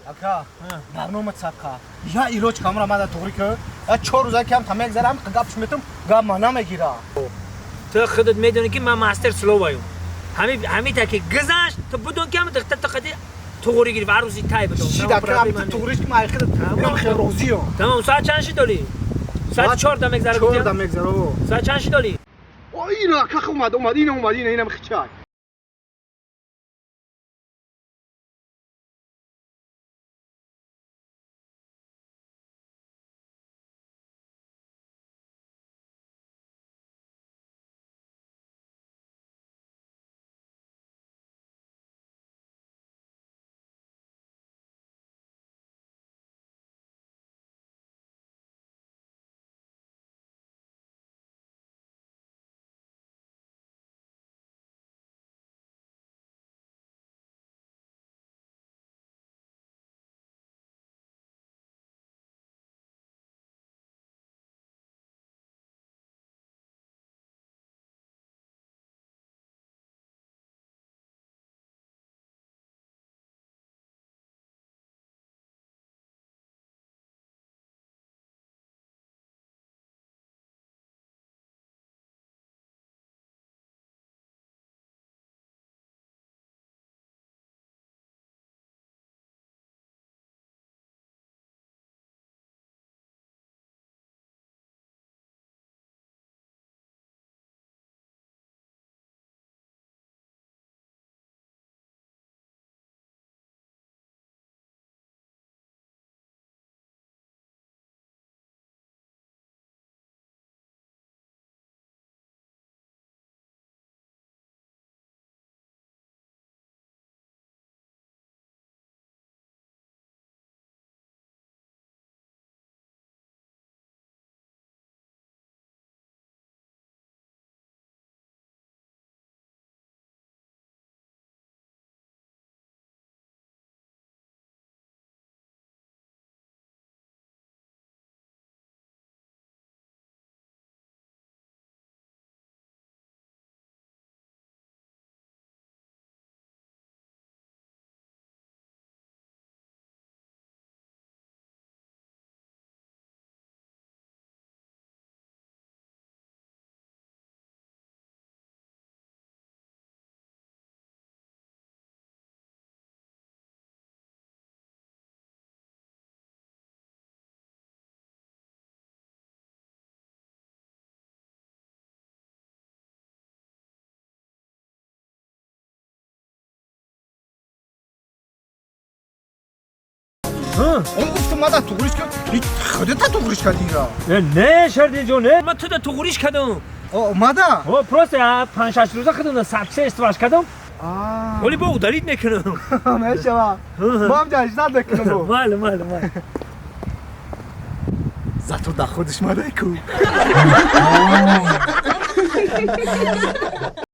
Ака, барнома цака. Я илоҷ камра мада туғри ки. Я 4 рӯза кам там як зарам гап шметум, гап ма намегира. Ту худат медонӣ ки ман мастер словаем. Ҳами таки гузашт, ту будон ки ҳами духтар ту қади туғри гирифт, арӯзи тай будон. Шид ака, ҳами ту туғриш ки ман худат инам хел розиам. Тамом, соат чанд шид доли? Соат 4 да мегзара. 4 да мегзара. Соат чанд шид доли? О, ина ака омад, омад, ина омад, ина инам хичай. Он гуфтам мада туғриш кар, худата туғриш кардира. Не, Шердил ҷон, не. Ман туда туғриш кардам. О, мада? О, просто 5-6 рӯза худам сабсе истифода кардам. Вале бо удалить мекунам. Мешава. Мам ҷаждат мекунам. Майли, майли, майли. Зато да худиш мадай ку.